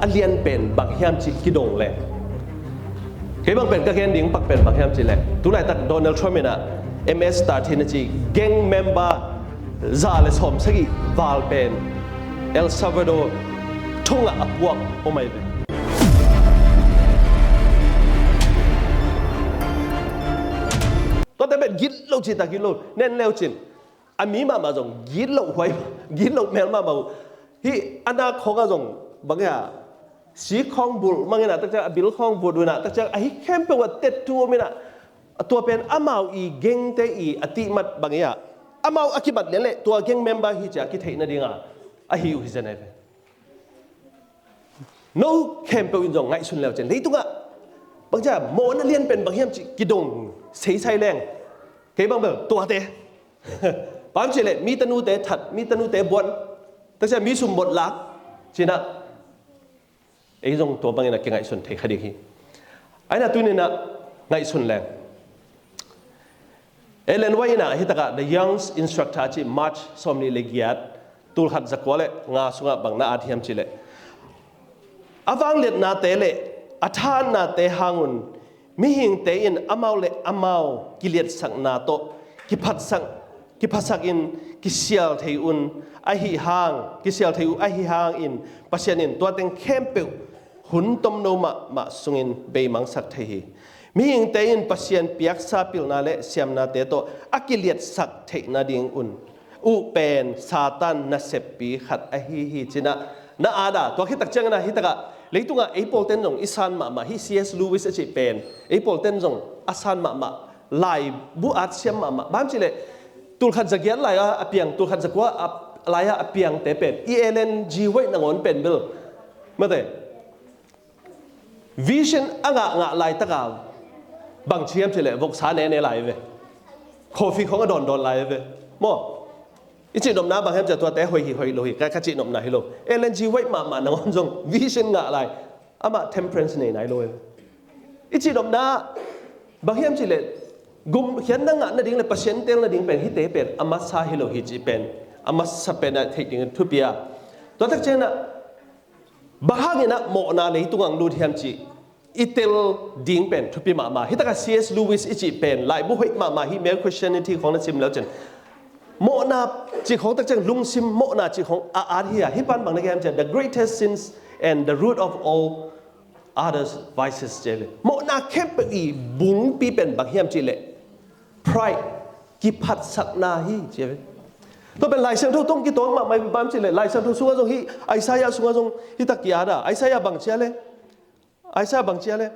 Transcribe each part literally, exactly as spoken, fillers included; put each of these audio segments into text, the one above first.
a lian pen bang hiam cih kidong leng, kei bang pen ka gen ding pak pen bang hiam cih leng, tulaitak Donald Trump in ah M S thirteen a ci gang member za le sawm sagih val pen El Salvador thong ah a puak om ahi ve. Tuate pen gitlo ci ta, gitlo nen leu cin, a mi mahmah zong gitlo huai, gitlo mel mahmah uh. Hih a nak khong ah zong bang hiam, sik khong bulh mang in ah, takciang a bil khong vut uh in ah, takciang ahi khempeuh ah tettu om in ah, tua pen amau i gengte i a tihmat bang hiam, amau a kimat lian leh tua gang member hi ci a kitheih nading a ahi uh hi zen ahi ve. No khempeuh in zong ngaihsun leu cin, leitungah bang hiam, mawhna lian pen bang hiam cih kidong seisai leng, kei bang bel tuate, bang hiam cih leh mi tanute that, mi tanute buan, takciang mi sum bot lak ci in ah, ei zong tua bangin a kingaihsun thei kha ding hi. Ahi in ah tuni in ah ngaihsun leng, Ellen White in ah hitakah The Young's Instructor a ci March sawmnih le giat, tulkhat zakua le nga sungah bang na at hiam cih leh, a vangliatnate le a thahatnate hang un mihingte in amau le amau kiliatsakna tawh kiphatsak, kiphatsak in kisial thei un ahi hang, kisial thei uh ahi hangin Pasian in tua teng khempeuh hun tomno mahmah sungin beimangsak thei hi. Mihingte in Pasian piaksa pilna le siamnate tawh a kiliatsak theih nading un uh pen Satan naseppi khat ahi hi ci in ah na at a, tua khit takciangin ah hitakah leitungah ei pawlten zong i san mahmah, hih C S Lewis a cih pen ei pawlten zong a san mahmah, laibu at siam mahmah, bang hiam cih leh tulkhat zagiat lai-a a piang, tulkhat zakua a lai-a a piangte pen i Ellen G White nangawn pen bel, mate, vision a ngahngah laitaka bang ci hiam cih leh voksa nene lai ve, coffee khong a dawndawn lai ve maw. I cihnopna bang hiam cih leh tuate hoih hi hoih lo hi ka, ka cihnopna hi lo. Ellen G White mahmah nangawn zong vision ngah lai, amah temperance nei nai lo ve. I cihnopna bang hiam cih leh gumkhiatna ngah nading le Pasian tel nading pen hihte pen a masa hi lo hi cih pen a masa pen a theih ding thupi a, tua takciangin ah bang hangin ah mawhna leitung ah lut hiam cih i tel ding pen thupi mahmah. Hitakah C S Lewis i cih pen laibu hoih mahmah hi, Mere Christianity khong na sim leu cin, mawhna cih khong takciang lungsim mawhna cih khong a at hi a, hih pan bang na gen hiam cih leh, the greatest sins and the root of all others vices ci ve. Mawhna khempeuh i bungpi pen bang hiam cih leh pride, kiphatsakna hi ci ve. Tua pen Lai Siangtho tawh kitawng mahmah, bang hiam cih leh Lai Siangtho sungah zong hih Isaiah sungah zong hitak ki-at a, Isaiah bang ci a leh, Isaiah bang ci a leh,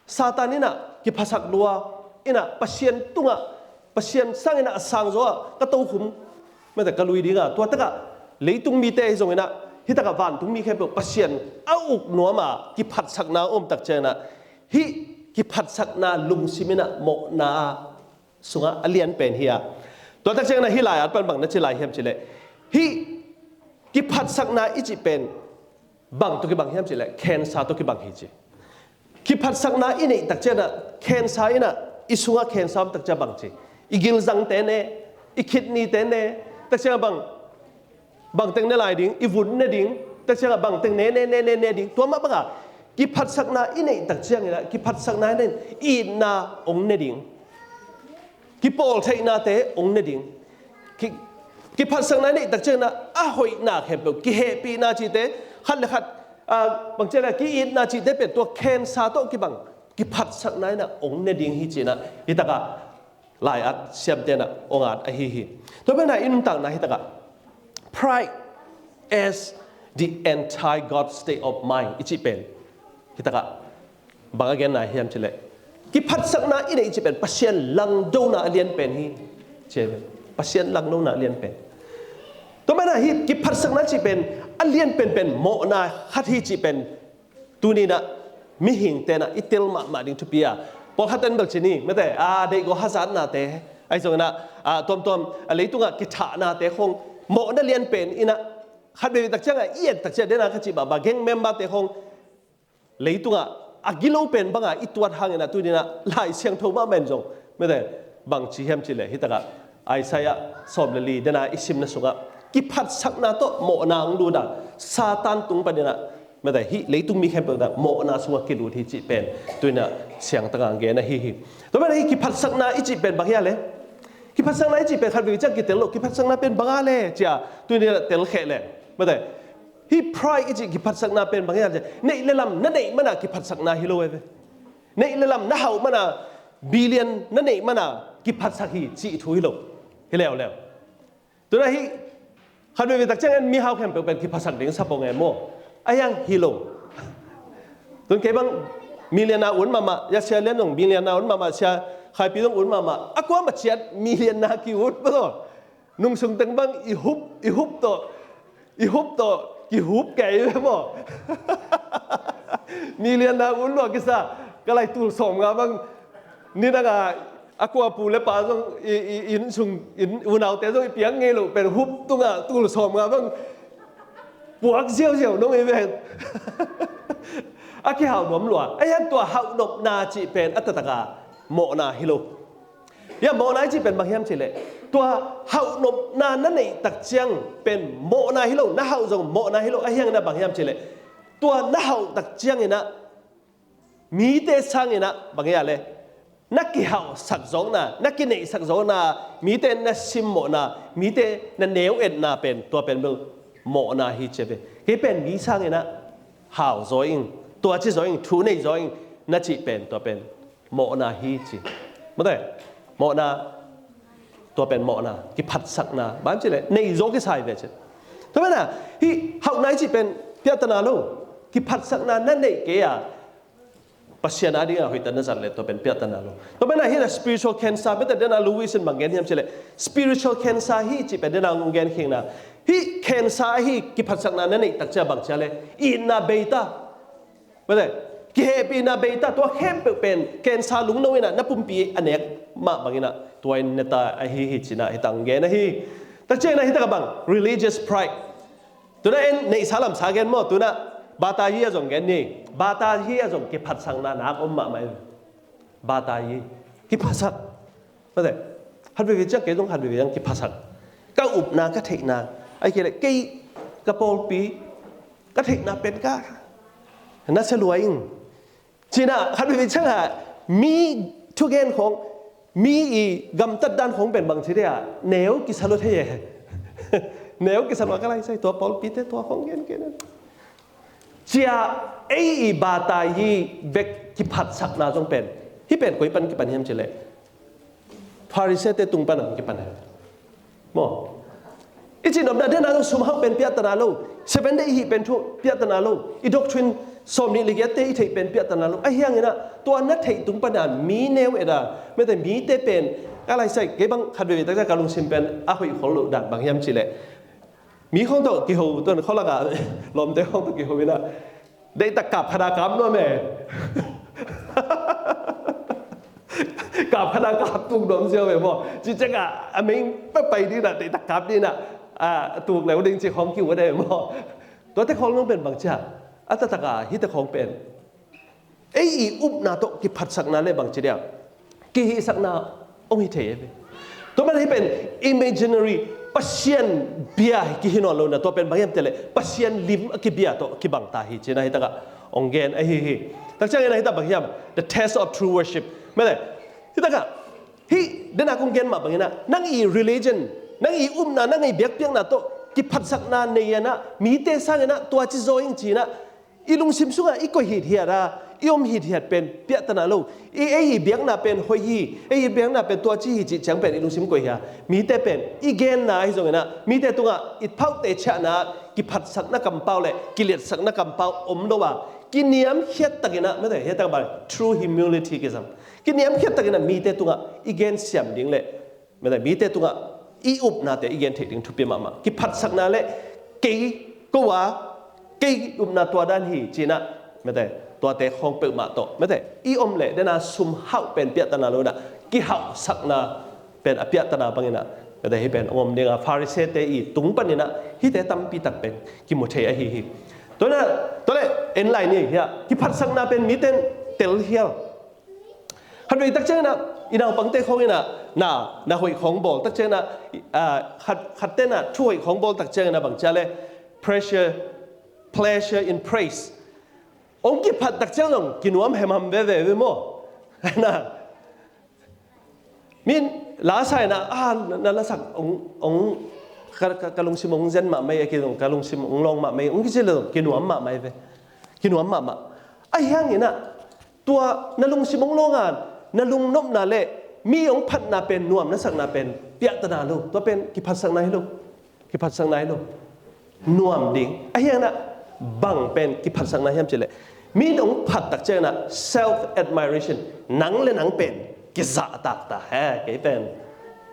Satan in ah kiphatsak lua in ah Pasian tungah, Pasian sangin ah a sangzaw ah ka tokhum, mate, ka lui ding a, tua takah leitung mite ahi zongin ah hitakah vantungmi khempeuh Pasian a uk nuam a kiphatsakna om takciangin ah hih kiphatsakna lungsim in ah mawhna sungah a lian pen hi a. Tua takciangin ah hih lai-at pan bang na ci lai hiam cih leh, hih kiphatsakna i cih pen bang tawh kibang hiam cih leh cancer tawh kibang hi ci. Kiphatsakna i neih takciangin ah cancer in ah i sungah cancer om takciang bang ci, i gilzangte ne, i kidneyte ne, takciangah bang, bangteng ne lai ding, i vun ne ding, takciangah bangteng ne ne ne ne ne ding. Tua mah bangah kiphatsakna i neih takciangin ah kiphatsakna i neih, itna hong ne ding, kipawltheihnate hong ne ding. Ki, kiphatsakna i neih takciangin ah a hoihna khempeuh, kihehpihna cihte, khat le khat, ah, bang ci a leh ki-itna cihte pen tua cancer tawh kibang kiphatsakna in ah hong ne ding hi ci in ah hitakah lai-at siamte in ah hong at ahi hi. Tua pen ah i nuntakna hitakah pride as the anti-God state of mind i cih pen hitakah bang a genna hiam cih leh, kiphatsakna i neih cih pen Pasian langdona a lian pen hi ci ve. Pasian langdona a lian pen. Tua pen ah hih kiphatsakna cih pen a lian penpen mawhna khat hi cih pen tuni in ah mihingte in ah i tel mahmah ding thupi a. Pawlkhatte in bel ci ni, mate, a, deihgawh hazatnate ahi zongin ah, a, tuamtuam, a, leitungah kithahnate khong mawhna lian pen in ah, khat veve takciangah i et takciang, den a ka cih baba, gang memberte khong leitungah a gilo pen banga i tuat hangin ah tuni in ah Lai Siangtho mahmah in zong, mate, bang ci hiam cih leh hitakah Isaiah sawm le li, den a i simna sungah kiphatsakna tawh mawhna hong lut a, Satan tung panin ah Mate, hih leitung mi khempeuh in ah mawhna sungah kilut hi cih pen tu-in ah siangtang a gen ahi hi. Tua manin hih kiphatsakna i cih pen bang hiam le? Kiphatsakna i cih pen khat vei ciang kitel lo, kiphatsakna pen bang a le cia tu-in ah telkhia le. Mate, hih pride i cih kiphatsakna pen bang hiam le? Neih le lam na neih man a kiphatsakna hi lo e ve. Neih le lam na hauh man a, billion na neih man a kiphatsak hi cih thu hi lo. Hi leuleu. Tu-in ah hih khat vei vei tak ciangin mihau khempeuh pen kiphatsak ding sa pong e maw? A hiang hi lo. Tu-in kei bang million a ut mahmah, ya Sia Lian zong million a ut mahmah, Sia Khai Pi zong ut mahmah. A kuamah ciat million a ki-ut maw? Nungsung teng bang i hup, i hup tawh, i hup tawh kihup kei ve maw? Million a ut lua kisa, ka lai tul sawmnga bang nidang a, a kua pu le pa zong i, i, inn sung, inn unaute zong i piak ngei lo pen hup tungah tul sawmnga bang puak ziauziau nong i ven. A kihau nuam lua. A hiang tua hauhnopna cih pen a taktak a mawhna hi lo. Ya, mawhna i cih pen bang hiam cih leh, tua hauhnopna na neih tak ciang pen mawhna hi lo, na hauh zong mawhna hi lo. A hiang in ah bang hiam cih leh, tua na hauh tak ciangin ah mite sangin ah bang hiam le, na kihauhsak zawkna, na kineihsak zawkna, mite na simmawhna, mite na neu etna pen, tua pen bel mawhna hi ci ve. Kei pen mi sangin ah hau zaw ing, tua ci zaw ing, thu nei zaw ing, na cih pen, tua pen mawhna hi ci. Mate, mawhna, tua pen mawhna, kiphatsakna, bang ci leh, nei zaw kisa hi ve ci. Tua pen ah, hih hauhna i cih pen piahtana lo, kiphatsakna na neih kei a, Pasian a dingah hoihtak na zat leh tua pen piahtana lo. Tua pen ah hih na spiritual cancer, mate, den a Louis in bang gen hiam cih leh, spiritual cancer hi cih pen den a hong gen khikna. Hih cancer ahi kiphatsakna na neih tak ciang bang ci a le, itna bei ta. Mate, kihehpihna bei ta, tua khempeuh pen cancer lungno in ah na pumpi a nek mah bangin ah tua in ne ta ahi hi ci-in ah hih tak hong gen ahi. Tak ciangin ah hih tak ah bang, religious pride. Tu-in ah en neihsa lamsa gen maw, tu-in ah batayi a zong gen ni. Batayi a zong kiphatsakna nak om mahmah hi. Batayi, kiphatsak. Mate, khat vei vei ciang kei zong khat vei vei ciang kiphatsak. Ka upna, ka theihna, ahih kei leh kei ka pawlpi, ka theihna pen ka na sia lua ing. Ci-in ah khat vei vei ciang ah mi thugen khawng, mi i gamtat dan khawng pen bang ci dia, neu kisa lua thei e. Neu kisa lua ka lai sai, tua pawlpite tua khawng gen gen. Cia ei i batayi bek kiphatsakna zong pen, hih pen koi pan kipan hiam cih leh, Pharisee-te tung pan a kipan hi. Maw? I cihnopna den a zong sum hauh pen piahtana lo, Seven Day hih pen thu piahtana lo, i doctrine sawmnih le giatte i theih pen piahtana lo. A hiang in ah tua na theih tung pan a mi neu et a, mate, mite pen, ka lai sai, kei bang khat vei vei tak ciang ka lungsim pen a hoih khol lo dan bang hiam cih leh, mi khawng tawh kiho, tuan khualak ah lawmte khawng tawh kiho in ah, deihtak kap khat a kap nuam e. Kap khat a kap tuk nuam ziau e maw. Ci ciang ah a meng pai ding in ah, deihtak kap ding in ah, a tuk leu ding ci khawng ki-ut e maw. Tuate khawng nong pen bang ci a, a taktak a hihte khawng pen ei i upna tawh kiphatsakna le bang ci dia, kihihsakna hong hi thei e ve. Tua man hih pen imaginary, Pasian bia kihi nawn lo in ah, tua pen bang hiam cih leh Pasian lim a kibia tawh kibang ta hi ci-in ah hih tak ah hong gen ahi hi. Tak ciangin ah hih tak bang hiam, the test of true worship. Mate, hih tak ah, hih den a kong gen mah bangin ah, nang i religion, nang i upna, nang i biakpiakna tawh kiphatsakna nei in ah, mite sangin ah tua ci zaw ing ci-in ah i lungsim sungah i koih hithiat a, i om hithiat pen piahtana lo. I, ei i biakna pen hoih hi, ei i biakna pen tua ci hi cih ciang pen i lungsim koih hi a, mite pen i genna ahi zongin ah, mite tungah i phauhte ciahna ah kiphatsakna kampau le kiliatsakna kampau om lo a, kiniamkhiat takin ah, mate, hih tak bang true humility kisam, kiniamkhiat takin ah mite tungah i gensiam ding le, mate, mite tungah i upnate i gen theih ding thupi mahmah. Kiphatsakna le kei ko a, kei upna tua dan hi ci-in ah, mate, tuate khawng peuhmah tawh, mate, i om le den a sum hauh pen piahtana lo in ah, kihauhsakna pen a piahtana bangin ah, mate, hih pen hong om ding a, Pharisee-te i tung panin ah hihte tampi tak pen kimu thei ahi hi. Tua in ah, tua leh en lai ni hiah, kiphatsakna pen mite in tel hial. Khat vei tak ciangin ah, i naupangte khawng in ah, na, na hoih khawng bawl tak ciangin ah, ah, khat, khatte na thu hoih khawng bawl tak ciangin ah bang ci a le, pressure, pleasure in praise. Hong kiphat tak ciang zong kinuam hemham veve ve maw? Na, min la sa in ah, ah, na lasak hong, hong, ka, ka, ka lungsim hong zen mahmah hi, a ki zong ka lungsim hong lawng mahmah hi, hong kici le zong kinuam mahmah hi ve. Kinuam mahmah. Ahi hangin ah, tua na lungsim hong lawng a, na lungnopna le mi hong phatna pen nuam na sakna pen piahtana lo, tua pen kiphatsakna hi lo. Kiphatsakna hi lo. Nuam ding. Ahi hangin ah, bang pen kiphatsakna hiam cih leh, mi hong phat tak ciangin ah self admiration. Nang le nang pen kizahtak ta. He, kei pen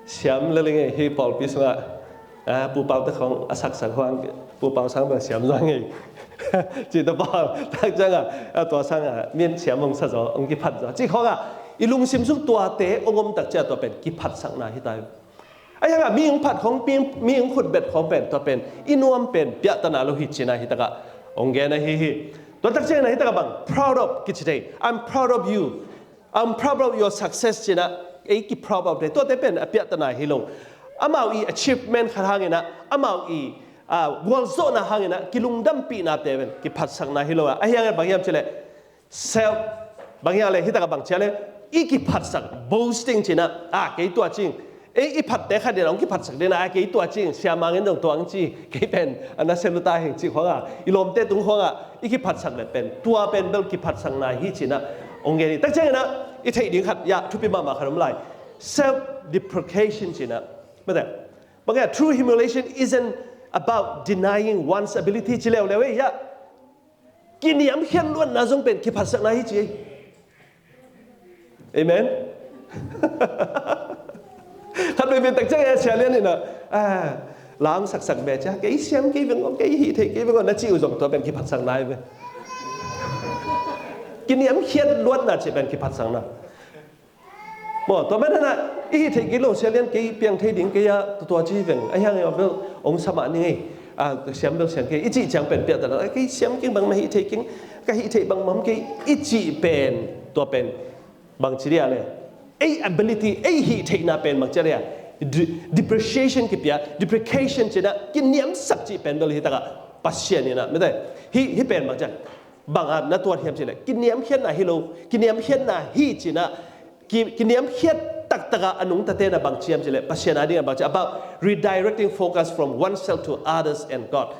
siam lel ing ei, hih pawlpi sungah, ah, Pu Pau te khawng a saksak hang, Pu Pau sang bel siam zaw ing ei. Cih tawh pau tak ciangin ah, ah, tua sangin ah mi in siam hong sa zaw, hong kiphat zaw. Cih khawngah i lungsim sung tuate hong om tak ciang tua pen kiphatsakna hi ta hi. Ahi hangin ah mi hong phat khawng, mi, mi hong khutbet khawng pen, tua pen i nuam pen piahtana lo hi cihna hi takah hong gen ahi hi. Tua tak ciangin ah hi takah bang, proud of kici thei. I'm proud of you. I'm proud of your success cihna, ei ki proud of thei. Tuate pen a piahtana hi lo. Amau i achievement khat hangin ah, amau i, ah, gualzawhna hangin ah kilungdampihnate pen kiphatsakna hi lo a. Ahi hangin bang hiam cih leh, self, bang hiam leh, hi takah bang ci a leh, i kiphatsak, boasting cihna, ah, kei tua ci ing. Ei, i phatte khat in hong kiphatsak ding a, ah, kei tua ci ing, Sia Mang in zong tua hong ci, kei pen a nasia lua ta hi ing cih khawngah, i lawmte tung khawngah i kiphatsak le pen, tua pen bel kiphatsakna hi cihna hong gen hi. Tak ciangin ah i theih ding khat, ya, thupi mahmah khat om lai. Self deprecation cihna. Mate, bang hiam, true humiliation isn't about denying one's ability ci leuleu ei, ya. Kiniamkhiat luatna zong pen kiphatsakna hi ci ei. Amen. Khat veivei tak ciang, eh, Sia Lian in ah, ah, la hong saksak ve cia, kei siam kei veng aw, kei hih theih kei veng aw, na cih uh zong tua pen kiphatsakna hi ve. Kiniamkhiat luatna cih pen kiphatsakna. Maw, tua manin ah, i hih theih kei lo, Sia Lian, kei piang thei ding kei a, tua, tua ci veng. Ahi hangin a bel hong sa mah ning ei. Ah, siam bel siam kei, i cih ciang pen piahtana, kei siam keng bangmah, hih theih keng, ka hih theih bangmah om kei, i cih pen, tua pen bang ci dia leh, ei ability, ei hih theihna pen bang ci dia leh, de-, depreciation kipia, depreciation cihna, kiniamsak cih pen bel hi takah Pasian in ah, mate, hih, hih pen bang ci a, bang a na tuat hiam cih leh, kiniamkhiatna hi lo, kiniamkhiatna hi cihna, ki, kiniamkhiat taktak a a nungtate in ah bang ci hiam cih leh, Pasian ading in ah bang ci, about redirecting focus from oneself to others and God.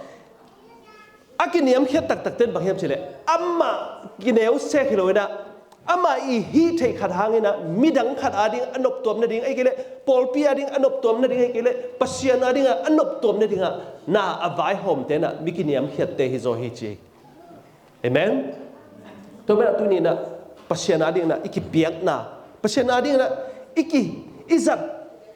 A kiniamkhiat taktakte in bang hiam cih leh, amah kineu sek hi lo in ah, amah i hih theih khat hangin ah midang khat ading a noptuam nading, ahih kei leh pawlpi ading a noptuam nading, ahih kei leh Pasian ading a noptuam nading ah, na a vaihawmte in ah mi kiniamkhiatte hi zaw hi ci. Amen. Tua manin ah tuni in ah Pasian ading in ah i kipiakna, Pasian ading in ah i ki, i zat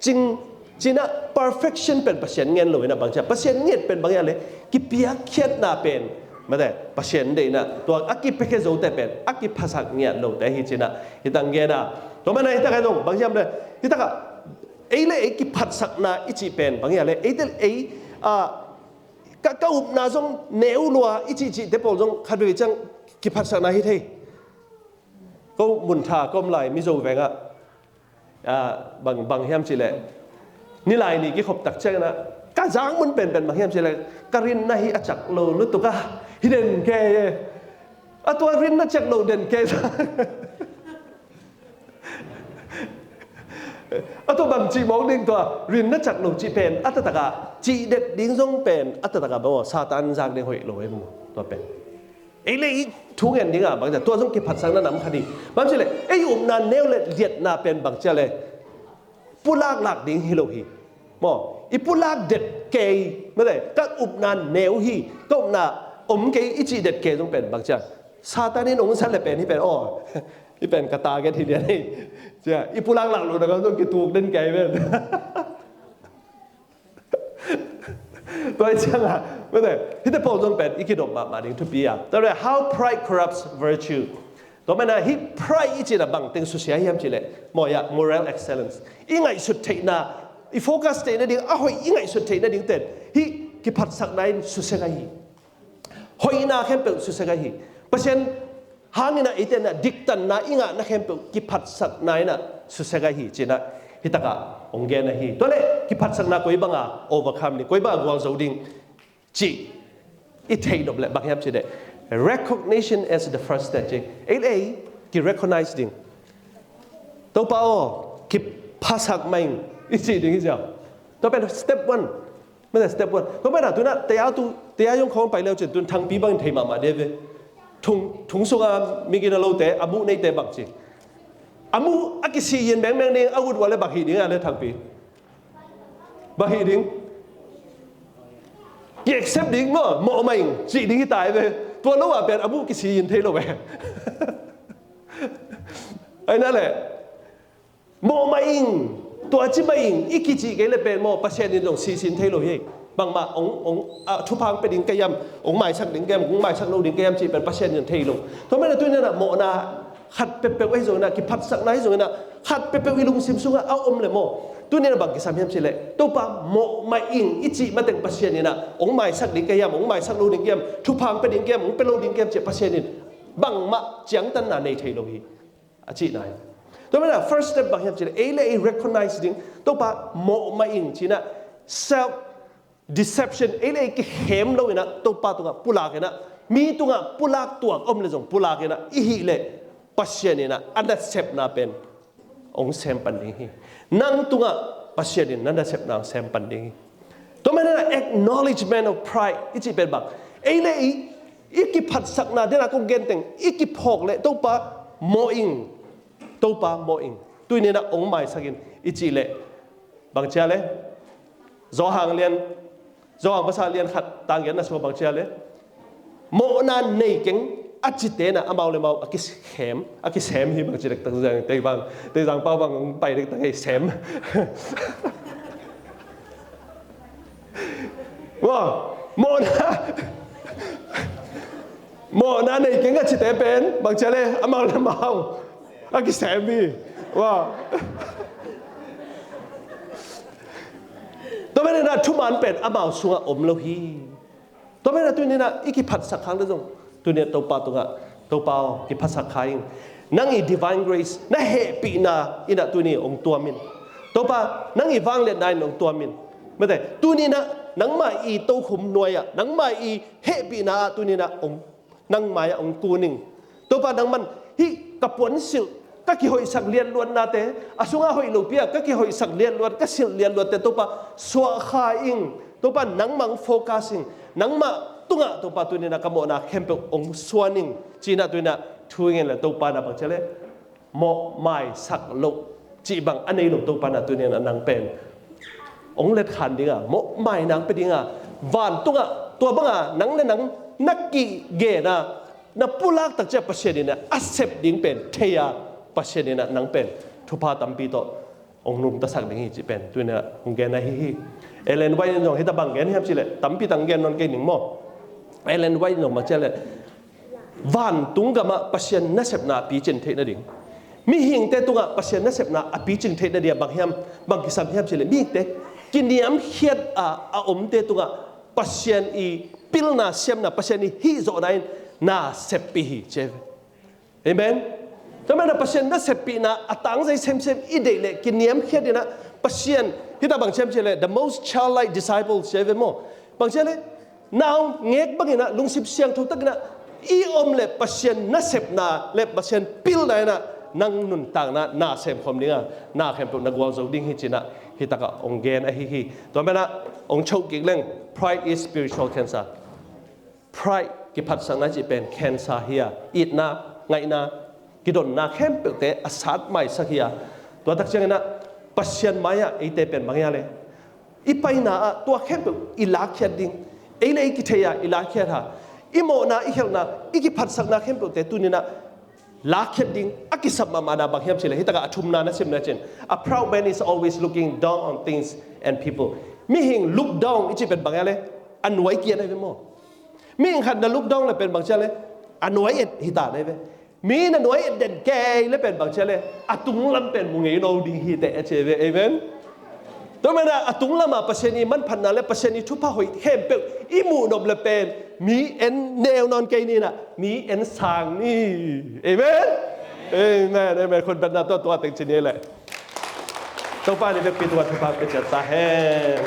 cing, cihna, perfection pen Pasian ngen lo in ah bang ci a, Pasian nget pen bang hiam leh, kipiakkhiatna pen, mate, Pasian deihna, tua a kipiakhia zote pen a kiphasak ngiat lote hi cihna, hi tang gen a. Tua manin ah hi takah zong bang hiam leh, hi takah ei le ei kiphatsakna i cih pen bang hiam leh, ei te ei, ah, ka, ka upna zong neu lua i cihcihte pawl zong khat vei ciang kiphatsakna hi thei. Ko mun tha ka om lai Mizo vengah, ah, bang, bang hiam cih leh, nilai ni kikhop tak ciangin ah, ka zak mun penpen bang hiam cih leh, ka rinna hi a cak lo lutuk a, hi den kei e. A tua rinna cak lo den kei. A tua bang cih mawk ding, tua rinna cak lo cih pen a taktak a, cih det ding zong pen a taktak a, baw, Satan zak ding hoih lo e, baw, tua pen. Ei le ei thu ngen ding a bang ci a, tua zong kiphatsakna nam khat hi. Bang ci leh, ei upna neu le liatna pen bang ci a leh, pulak lak ding hi lo hi. Maw, i pulak det kei, mate, ka upna neu hi, ka upna om kei i cih det kei zong pen bang ci a, Satan in hong sa le pen hi pen, aw, hi pen ka target hi lian hi. Ci a, i pulak lak lo na ka zong kituk den kei pen. Tua hi ciangin, mate, hihte pawl zong pen i kidop mahmah ding thupi a. Tua leh, how pride corrupts virtue. Tua manin ah hih pride i cihna bang teng susia hiam cih leh, maw, ya, moral excellence. I ngaihsut theihna, i focus theih nading, a hoih i ngaihsut theih nadingte in hih kiphatsakna in susia ka hi. Hoihna khempeuh susia ka hi. Pasian hangin ah eite in ah diktanna i ngahna khempeuh kiphatsakna in ah susia ka hi, ci-in ah hi takah hong gen ahi. Tua leh kiphatsakna koi bangin overcome ding, koi bangin gualzo ding cih I theih nop leh bang hiam cih leh, recognition as the first step ci. Ei le ei ki-recognize ding. Topa aw, kiphasak mah ing i cih ding hi ziau. Tua pen step one. Mate step one. Tua pen a tuna taya tu, taya yong khawng pai leu cin tun thangpi bangin thei mahmah de ve. Thung, thung sunga mi gina lote, a muh neite bang ci. A muh a kisih yin mengmeng ding, a ut ua le bang hih ding a le thangpi. Bang hih ding. Ki-accept ding maw, mawh mah ing cih ding hi ta ve. Tua lo a pen a muh kisih yin thei lo ve. Ai na le. Mawh mah ing, tua ci mah ing i kicih kei le pen maw, Pasian in zong sisin thei lo hi. Bangmah ong, ong, a, thupha ong pia ding ka hiam, ong maisak ding ka hiam, ong maisak lo ding ka hiam cih pen Pasian in thei lo. Tua manin a tuni-in a mawhna khat peuhpeuh ahi zongin a, kiphatsakna ahi zongin a, khat peuhpeuh i lungsim sungah a om le maw, tuni-in a bang kisam hiam cih leh, Topa mawh mah ing i cih mateng Pasian in a ong maisak ding ka hiam, ong maisak lo ding ka hiam, thupha ong pia ding ka hiam, ong pia lo ding ka hiam cih Pasian in bangmah ciangtanna nei thei lo hi. A cihna hi. Tua manin a first step bang hiam cih leh, ei le ei recognize ding, Topa mawh mah ing ci-in a, self deception, ei le ei kikhem lo in a, Topa tungah pulak in a, mi tungah pulak tuak om le zong pulak in a, i hih leh Pasian in a, a nasepna pen ong sem pan ding hi. Nang tungah Pasian in na nasepna ong sem pan ding hi. Tua manin a acknowledgement of pride i cih pen bang, ei le ei i kiphatsakna, den a kong gen teng, i kiphawk leh Topa mawh ing, Topa mawh ing, tuni-in a ong maisak in i cih leh, bang ci a le, Johan lian, Johan pasal lian khat tang giatna sungah bang ci a le, mawhna nei keng a cite in a amau le amau a kisem, a kisem hi bang ci dektak zang, tei bang, tei zang pau bang pai dektak hei sem. Maw, mawhna, mawhna nei keng a cite pen bang ci a le, amau le amau a kisem hi. Maw. Tua manin a thuman pen amau sungah om lo hi. Tua manin a tuni-in a i kiphatsak khak le zong, tuni-in a Topa tungah, Topa aw, kiphatsak kha ing. Nang i divine grace, na hehpihna in a tuni ong tuam in. Topa, nang i vangliatna in ong tuam in. Mate, tuni-in a nangmah i tokhom nuai ah, nangmah i hehpihna ah tuni-in a ong, nang mai-ah ong kun ing. Topa nangman hih ka puansilh, ka kihoihsak liatluatnate, a sungah hoih lopi ah ka kihoihsak liatluat, ka silh liatluatte Topa suah kha ing. Topa nangmah ong focus ing. Nangmah tungah Topa tuni-in a ka mawhna khempeuh ong suan ing. Ci-in a tuni-in a thu i ngen leh Topa in a bang ci a le, mawhmaisak loh cih bang a nei lo Topa in a tuni-in a nang pen ong letkhan ding a, mawhmai nang pia ding a, vantungah tua bang a nang le nang na kigen a, na pulak tak ciang Pasian in a a sep ding pen thei a, Pasian in a nang pen thupha tampi tawh ong nungtasak ding hi cih pen tuni-in a ong gen ahi hi. Ellen White in zong hih tak bang gen hiam cih leh, tampi tak gen nawn kei ning maw. Ellen White in zong bang ci a le, vantung gamah Pasian nasepna a picing theih nading, mihingte tungah Pasian nasepna a picing theih nading a bang hiam, bang kisam hiam cih leh, mihingte kiniamkhiat a a omte tungah Pasian i pilna siamna, Pasian i hihzawhna in na seppih hi ci. Amen. Tua manin a Pasian naseppihna a tangzai semsem i deih leh kiniamkhiat in a, Pasian hih tak bang ci hiam cih leh, the most childlike disciples ci ve maw. Bang ci a le, naungek bangin a, lungsim siangtho takin a i om leh Pasian nasepna leh Pasian pilna in a nang nuntakna na semkhawm ding a, na khempeuh na gualzo ding hi ci-in a hih tak a ong gen ahi hi. Tua manin a ong choh kik leng, pride is spiritual cancer. Pride, kiphatsakna cih pen cancer hi a, itna, ngaihna, kidonna khempeuhte a satmaisak hi a. Tua tak ciangin a Pasian mai-ah eite pen bang hi a le, i paina ah tua khempeuh i lakkhiat ding, ei le ei kithei a i lakkhiat a, i mawhna, i khelhna, i kiphatsakna khempeuhte tuni-in a lakkhiat ding a kisap mahmahna bang hiam cih leh, hih tak a a thumna na sim na cin, a proud man is always looking down on things and people. Mihing look down i cih pen bang hi a le, a nuai kiat ahi ve maw. Mihing khat na look down leh pen bang ci a le, a nuai et hi ta na hi ve. Mi na nuai et den kei leh pen bang ci a le, a tunglam pen mu ngei no ding hi teh a ci ve. Amen. Tua manin a tunglam a Pasian i manphatna leh Pasian i thupha hoih khempeuh i muh nop leh pen mi en neu nawn kei ni in a, mi en sang ni. Amen. Amen. Amen. Khut betna tua tua teng ci ni leh. Topa in i vekpi tungah thupha pia ciat ta hen.